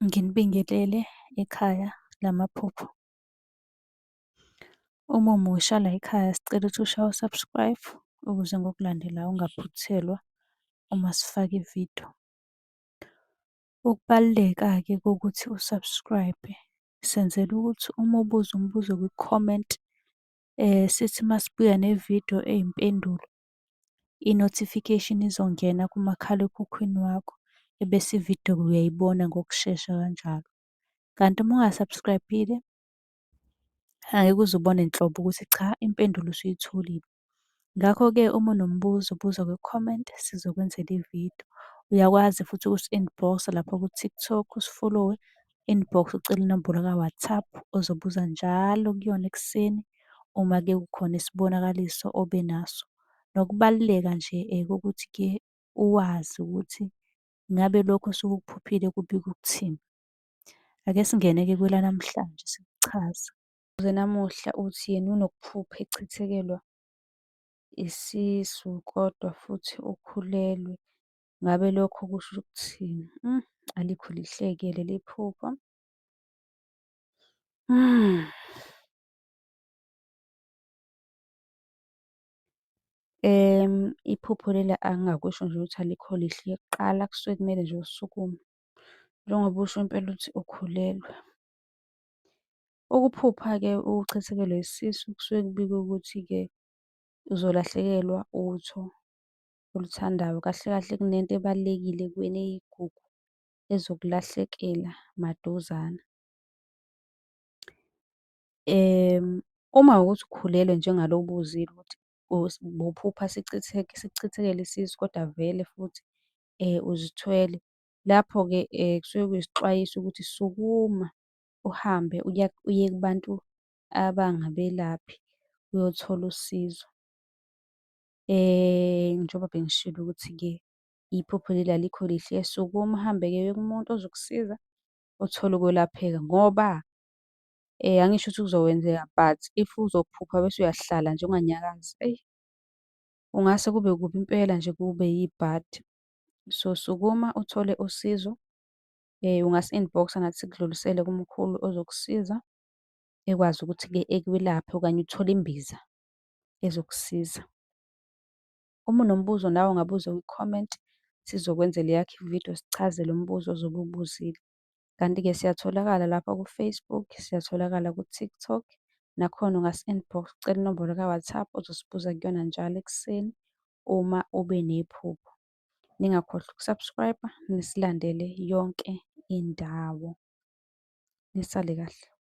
Nginibingelele ekhaya lamaphupho. Uma umusha layikhaya sicela ukuthi ushaye u-subscribe ukuze ngokulandelayo ungaphuthelwa uma sifaka ividiyo. Ukubaluleka-ke kokuthi u-subscribe-e senzela ukuthi uma ubuza umbuzo kwi-comment, sithi uma sibuya nevidiyo eyimpendulo, i-notification izongena kumakhalekhukhwini wakho, ebese ividiyo uyayibona ngokushesha kanjalo. Kanti uma unga-subscribe-ile, angeke uze ubone nhlobo ukuthi cha impendulo usuyitholile. Ngakho-ke uma unombuzo buza kwi-comment sizokwenzela ividiyo. Uyakwazi futhi ukusi-inbox-a lapha ku-TikTok usifolowe, inbox ucele inombolo ka-WhatsApp ozobuza njalo kuyona ekuseni uma-ke kukhona isibonakaliso obe naso. Nokubaluleka nje kokuthi-ke uwazi ukuthi ngabe lokhu osuke ukuphuphile kubika ukuthini. Ake singene-ke kwelanamhlanje sikuchaze. Namuhla uthi yena unokuphupha echithekelwa isisu kodwa futhi ukhulelwe. Ngabe lokho kusho ukuthini? Alikho lihle-ke leli phupho. Iphupho leli angingakusho nje ukuthi alikho lihle. Kuqala kusuke kumele nje usukume, njengoba usho impela ukuthi ukhulelwe. Ukuphupha-ke uchithekelwa isisu kusuke kubika ukuthi-ke uzolahlekelwa utho oluthandayo. Kahle kahle kunento ebalulekile kuwena eyigugu ezokulahlekela maduzane. Uma kuwukuthi ukhulelwe njengalo obuzile ukuthi ubuphupha sichithekela isisu kodwa vele futhi uzithwele. Lapho-ke kusuke kuyisixwayiso ukuthi sukuma uhambe uye kubantu abangabelaphi uyothola usizo. Njengoba bengishilo ukuthi-ke iphupho leli alikho lihle, sukuma uhambe-ke uye kumuntu ozokusiza uthole ukwelapheka ngoba angisho ukuthi kuzokwenzeka but if uzophupha bese uyahlala nje unganyakazi, eyi kungase kube kubi impela nje kube yibhadi. So, sukuma uthole usizo, ungasi-inbox-a nathi sikudlulisele kumkhulu ozokusiza, ekwazi ukuthi-ke ekwelaphe okanye uthole imbiza ezokusiza. Uma unombuzo nawe ungabuza kwi-comment, sizokwenzela eyakho ividiyo sichaze lo mbuzo ozobe uwubuzile. Kanti-ke siyatholakala lapha ku-Facebook, siyatholakala ku-TikTok, nakhona ungasi-inbox ucele inombolo ka-WhatsApp ozosibuza kuyona njalo ekuseni uma ube nephupho. Ningakhohlwa uku-subscribe-a nisilandele yonke indawo. Nisale kahle.